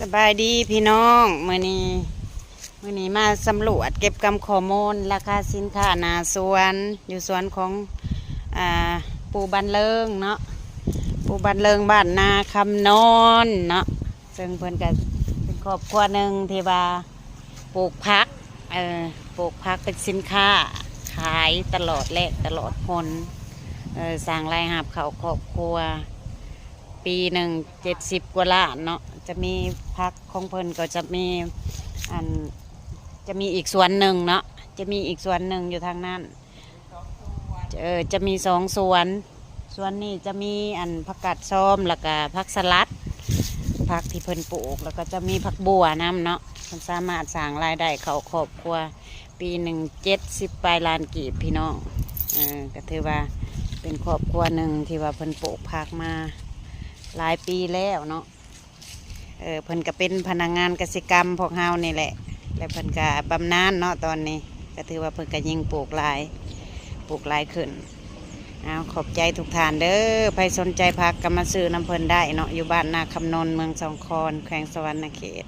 ສະບາຍດີພີ່ນ້ອງ ມື້ນີ້ ມື້ນີ້ມາສຳຫຼວດເກັບກຳຂໍ້ມູນລາຄາສິນຄ້າໜ້າສວນ ຢູ່ສວນຂອງ ອ່າ ປູ່ບັນເລີງເນາະ ປູ່ບັນເລີງ ບ້ານນາຄຳນອນເນາະ ເຊິ່ງເພິ່ນກະເປັນຄອບຄົວໜຶ່ງທີ່ວ່າປູກຜັກ ເອີ ປູກຜັກເປັນສິນຄ້າ ຂາຍຕະຫຼອດແລ້ງຕະຫຼອດພົນ ເອີ ສ້າງລາຍຮັບເຂົ້າຄອບຄົວ ປີໜຶ່ງເຈັດສິບກວ່າລ້ານເນາະ ຈະມີຜັກຂອງເພິ່ນກໍຈະມີ ອັນ ຈະມີອີກສວນໜຶ່ງເນາະ ຈະມີອີກສວນໜຶ່ງຢູ່ທາງນັ້ນ ເອີ ຈະມີສອງສວນ ສວນນີ້ຈະມີ ອັນ ຜັກກາດຊອມ ແລ້ວກະຜັກສະຫຼັດ ຜັກທີ່ເພິ່ນປູກ ແລ້ວກໍຈະມີຜັກບົ່ວນຳເນາະ ເພິ່ນສາມາດສ້າງລາຍໄດ້ເຂົ້າຄອບຄົວ ປີໜຶ່ງເຈັດສິບປາຍລ້ານກີບພີ່ນ້ອງ ເອີ ກໍຖືວ່າເປັນຄອບຄົວໜຶ່ງທີ່ວ່າເພິ່ນປູກຜັກມາຫຼາຍປີແລ້ວເນາະ ເອີ ເພິ່ນກໍເປັນພະນັກງານກະສິກຳພວກເຮົານີ້ແຫຼະ ແລະເພິ່ນກໍບຳນານເນາະຕອນນີ້ ກໍຖືວ່າເພິ່ນກໍຍິ່ງປູກຫຼາຍ ປູກຫຼາຍຂຶ້ນ ເອົາ ຂອບໃຈທຸກທ່ານເດີ ໃຜສົນໃຈຜັກກໍມາຊື້ນຳເພິ່ນໄດ້ເນາະ ຢູ່ບ້ານນາຄຳນນ ເມືອງສອງຄອນ ແຂວງສະຫວັນນະເຂດ.